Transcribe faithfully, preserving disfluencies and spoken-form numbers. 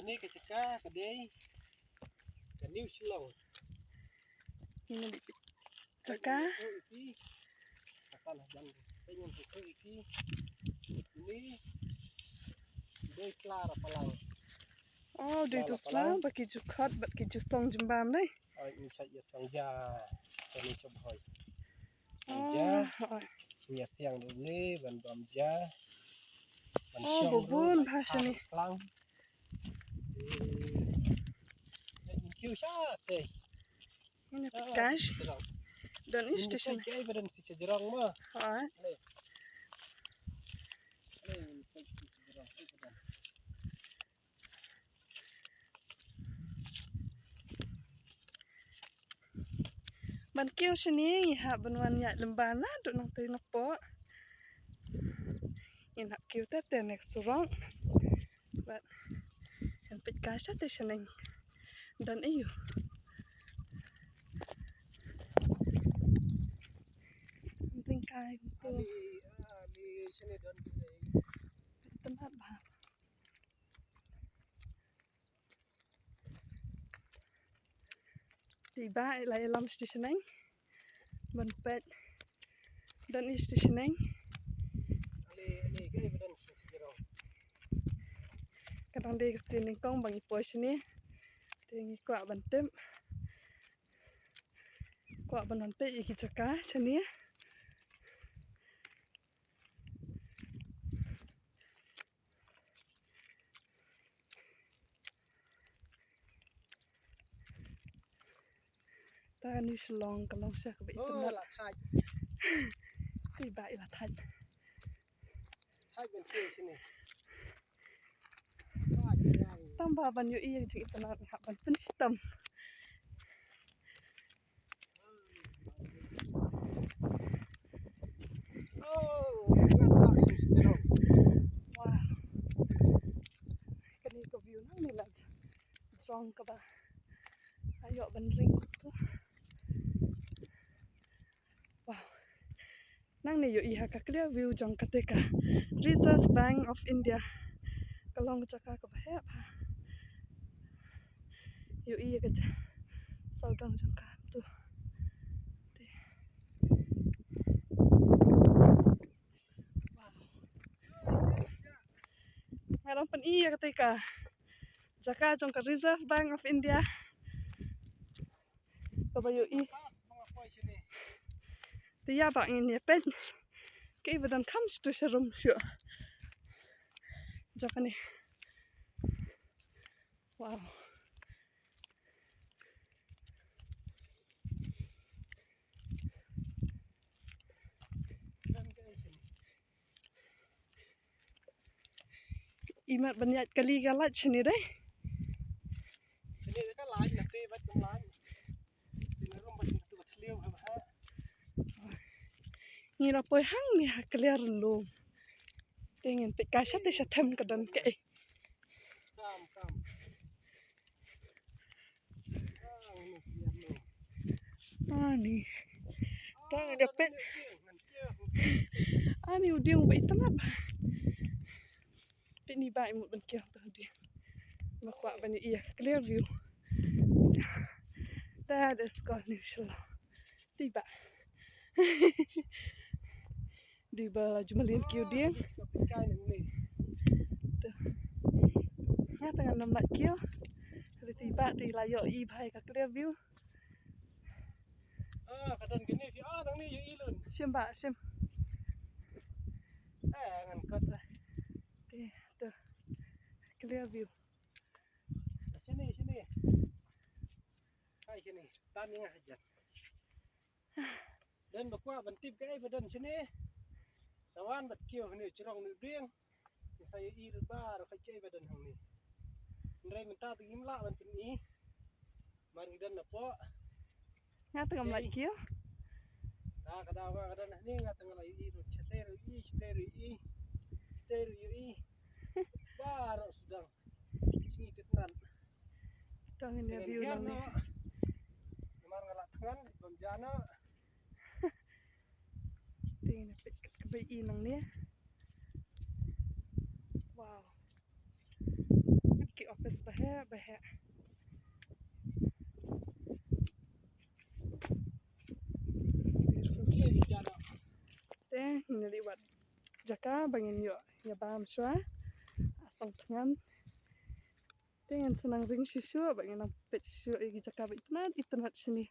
Ni ka jaka ka dei ka New Shillong. Ni na jaka. Ka la jan. Ka ngan tu iki. Ni dei sla ra palang. Oh, dei tu sla ba ki ju khot bad ki ju song jingbam dei. Ai ni sa ya song ja. Ka ni chop hoi. Ja. Ïa siang dule ban bam ja. Ban shong bun bha shane. Lang. Ni kiu sha te. Ni pikash. Don ish te shane. Ai badan si jerong ma. Ha. Ban kiew shane ngi hap ban wan ïaid lem bad na duk nangtei napoh. Ngin hap kiew te te next surok. Bad kan peit kai sha te shaneng. Don aiu. Ring kai tu. Tempat bha. Te ba i la ïalam station neng. Ban peit. Don i station neng. Ka dang dei ka sien nyngkong ba ngi poi shane. Te ngi kwah ban tip. Kwah ban wan peit ïa ki jaka shane. Ta ni Shillong ka long sha kaba itynnat. Te ba i la thait. Thait ban kiew shane. Tang ba ban ïohi ïa ka jingitynnat hap ban pynshitom. Wow. Kane ka view nangne la jrong kaba ïoh ban ring tu. Wow. Nangne ïohi ha ka clear view jong kata ka Reserve Bank of India. Ka long ka jaka kaba heh bha. Ïohi ïa ka sawdong jong ka tu. Nga dang pyni ïa kata ka jaka jong ka Reserve Bank of India. Kaba ïohi. Te ïa ba ngin ïa peit. Kaei ba don kham shu tu sharum shuh. Jaka ne. Wow. Imat ban ïaid kali ka light shane dei. Shane ka light na te bat kam light. Shane rum bat tu ka thliew ha ba ha. Ngi la poi hangne ha clear lum. Te ngin peit ka sha te sha them ka don kaei. Kam kam. Ani. Tang da pet. Ani u dieng ba itynnat. Pet ni ba i mut ban kiew ta u dieng. Ma kwah ban ïa clear view. That is called New Shillong. Te ba. Dei ba la ju mlien kiew dieng. Te. Nga tang ngam lait kiew. Te ba te la ïohi bha ïa ka clear view. Ah, ka don kine phi ah nangne ïohi lun. Shim ba, shim. Eh, ngan kat. Te, te. Clear view. Shane, shane. Hai shane. Tan ïa nga hajan. Don ba kwah ban tip kaei ba don shane. Sa wan bad kiew hangne jrong nu dieng. Sa ïohi ruh ba ruh kaei ba don hangne. Hynrei mynta te ngim lah ban pyni. Mar ngi don napoh. Nga te ngam lait kiew. Ta ka daw nga ka don hangne nga te nga la ïohi ruh. Shatei ruh ïohi, shatei ruh ïohi. Shatei ruh ïohi. Ba ruh sdang. Jingïatynnat. Tang ïa view lang ne. Namar nga la thngan bym ja noh. Te nga peit kat kaba i nangne. Wow. Ki office ba Ba heh. Te ngin ïa leit wad jaka ba ngin ïoh ïa bam shuwa. Asong thngan. Te ngin sa nang ring shuh shuh ba ngin nang peit shuh ïa ki jaka ba itynnat itynnat shane.